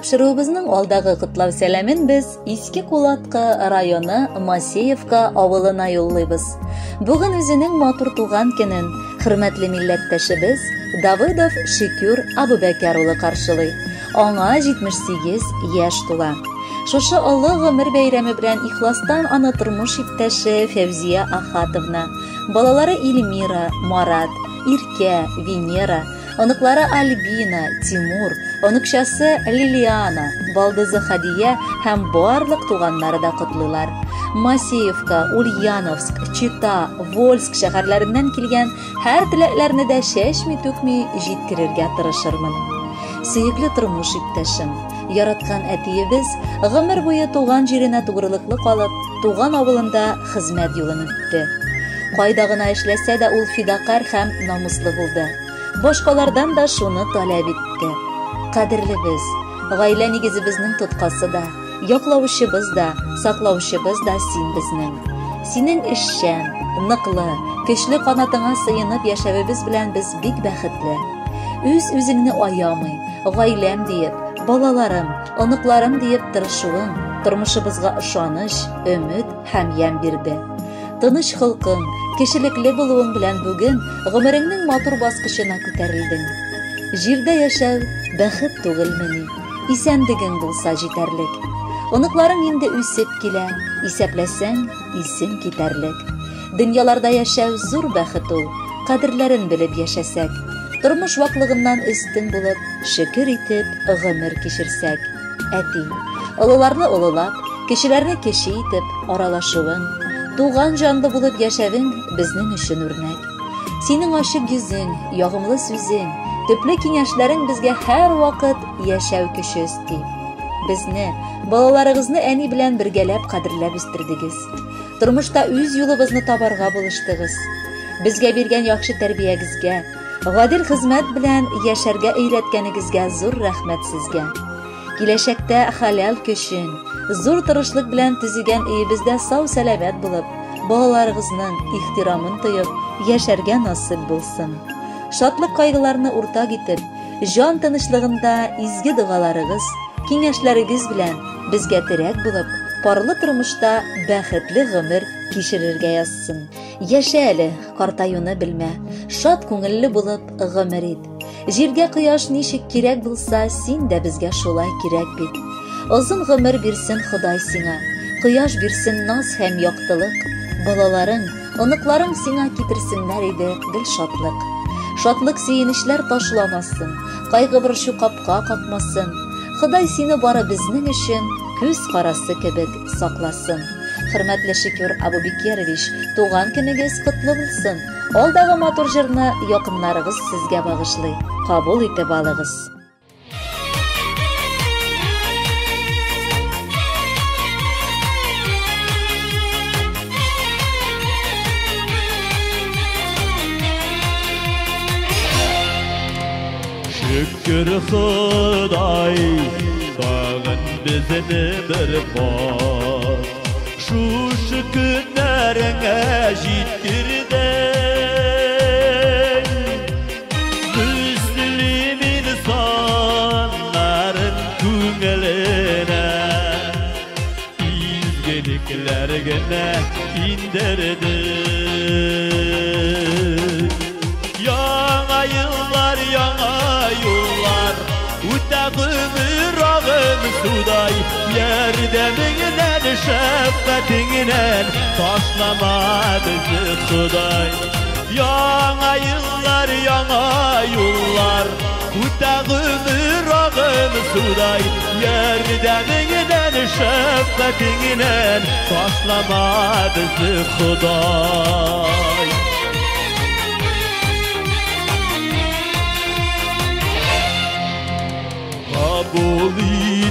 Тапшыруыбызның алдагы котлау сәламен без Иске Кулаткы районы Масеевка авылына юллыйбыз. Бүген үзенең матур туган көнен хөрмәтле милләттәшебез Давыдов Шикюр Абубәкәр улы каршылый. Аңа 78 яшь тула. Шушы олы гомер бәйрәме белән ихластан аны тормыш иптәше Фәүзия Ахатовна, балалары Эльмира, Марат, Иркә, Венера, оныклары Альбина, Тимур, оныкчасы Лилиана, балдызы Хадия һәм барлык туганнары да котлыйлар. Масеевка, Ульяновск, Чита, Вольск шәһәрләреннән килгән һәр теләкләрне дә чәчми-түкми җиткерергә тырышырмын. Сөекле тормыш иптәшем, яраткан әтиебез гомер буе туган җиренә тугрылыклы калып, туган авылында хезмәт юлын үтте. Кайда гына эшләсә дә ул фидакарь һәм намуслы булды. Башкалардан да шуны таләп итте. Кадерлебез, гаилә нигезебезнең тоткасы да, яклаучыбыз да, саклаучыбыз да син безнең. Синең эшчән, ныклы, көчле канатыңа сыенып яшәвебез белән без бик бәхетле. Үз-үзеңне аямый, гаиләм диеп, балаларым, оныкларым диеп тырышуың тормышыбызга ышаныч, өмет һәм ямь бирде. Тыныч холкың, кешелекле булуың белән бүген гомереңнең матур баскычына күтәрелдең. Җирдә яшәү бәхет түгелмени? Исәнлегең булса җитәрлек. Оныкларың инде үсеп килә, исәпләсәң, исең китәрлек. Дөньяларда яшәү зур бәхет ул, кадерләрен белеп яшәсәк. Тормыш ваклыгыннан өстен булып, шөкер итеп гомер кичерсәк. Әти, олыларны олылап, кешеләрне кеше итеп аралашуың, туган җанлы булып яшәвең безнең өчен үрнәк. Синең ачык йөзең, ягымлы сүзең, төпле киңәшләрең безгә һәрвакыт яшәү көче өсти. Безне, балаларыгызны әни белән бергәләп кадерләп үстердегез. Тормышта үз юлыбызны табарга булыштыгыз. Безгә биргән яхшы тәрбиягезгә, гадел хезмәт белән яшәргә өйрәткәнегезгә зур рәхмәт сезгә. Киләчәктә хәләл көчен, зур тырышлык белән төзегән өебездә сау-сәламәт булып, балаларыгызның ихтирамын тоеп, яшәргә насыйп булсын. Шатлык-кайгыларны уртак итеп, җан тынычлыгында изге догаларыгыз, киңәшләрегез белән безгә терәк булып, парлы тормышта бәхетле гомер кичерергә язсын. Яшә әле, картаюны белмә, шат күңелле булып гомер ит. Җиргә кояш ничек кирәк булса, син дә безгә шулай кирәк бит. Озын гомер бирсен Ходай сиңа, кояш бирсен наз һәм яктылык, балаларың, оныкларың сиңа китерсеннәр иде гел шатлык. Шатлык сөенечләр ташламасын, кайгы-борчу капка какмасын. Ходай сине бары безнең өчен күз карасы кебек сакласын. Хөрмәтле Шөкүр Абубекерович, туган көнегез котлы булсын. Алдагы матур җырны якыннарыгыз сезгә багышлый. Кабул итеп алыгыз. Шөкер Ходай, тагын безне бер кат шушы көннәреңә җиткердең. Мөслим инсаннарын күңеленә изгелекләр генә индердең. Яңа еллар, яңа юллар, үтә гомер агым судай, ярдәмеңнән, шәфкатеңнән ташлама безне Ходай. Яңа еллар, яңа юллар, үтә гомер агым судай, ярдәмеңнән, шәфкатеңнән ташлама безне Ходай. Kabul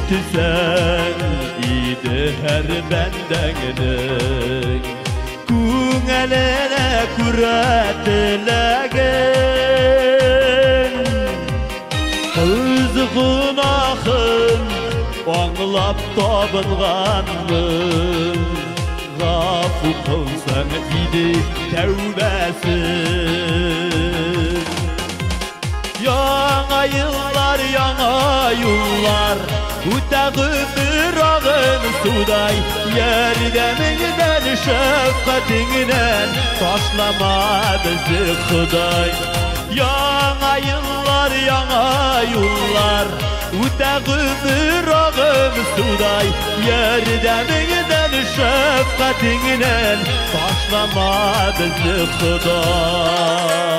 itsen idi her bendənin Күңеленә күрә теләген. Үз гөнаһын аңлап табынганмын, Гафу кылсаң иде тәүбәсен. Яңа еллар, яңа юллар, үтә гомер агым судай. Ярдәмеңнән, шәфкатеңнән ташлама безне, Ходай. Яңа еллар, яңа юллар, үтә гомер агым судай. Ярдәмеңнән, шәфкатеңнән ташлама безне, Ходай.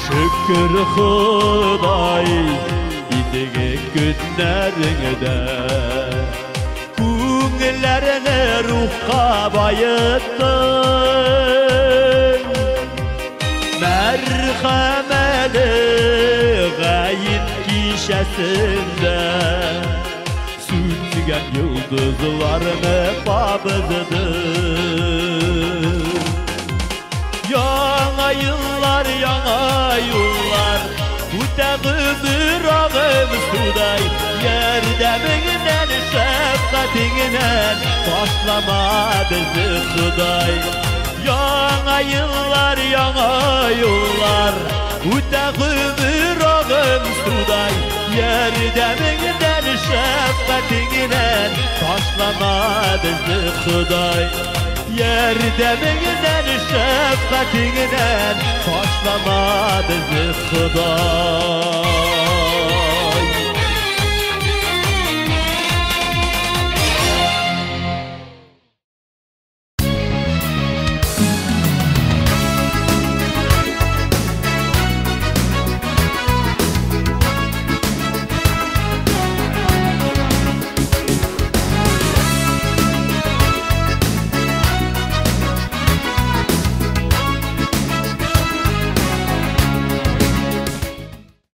Шөкер Ходай изге көннәреңдә, күңелләрне рухка байыттың. Мәрхәмәле гает кичәсендә сүнгән йолдызларны кабыздың. Яңа еллар, яңа юллар, үтә гомер агым судай. Ярдәмеңнән, шәфкатеңнән ташлама безне, Ходай. Яңа еллар, яңа юллар, үтә гомер агым судай. Ярдәмеңнән, шәфкатеңнән ташлама безне, Ходай. Ярдәмеңнән, шәфкатеңнән ташлама безне, Ходай.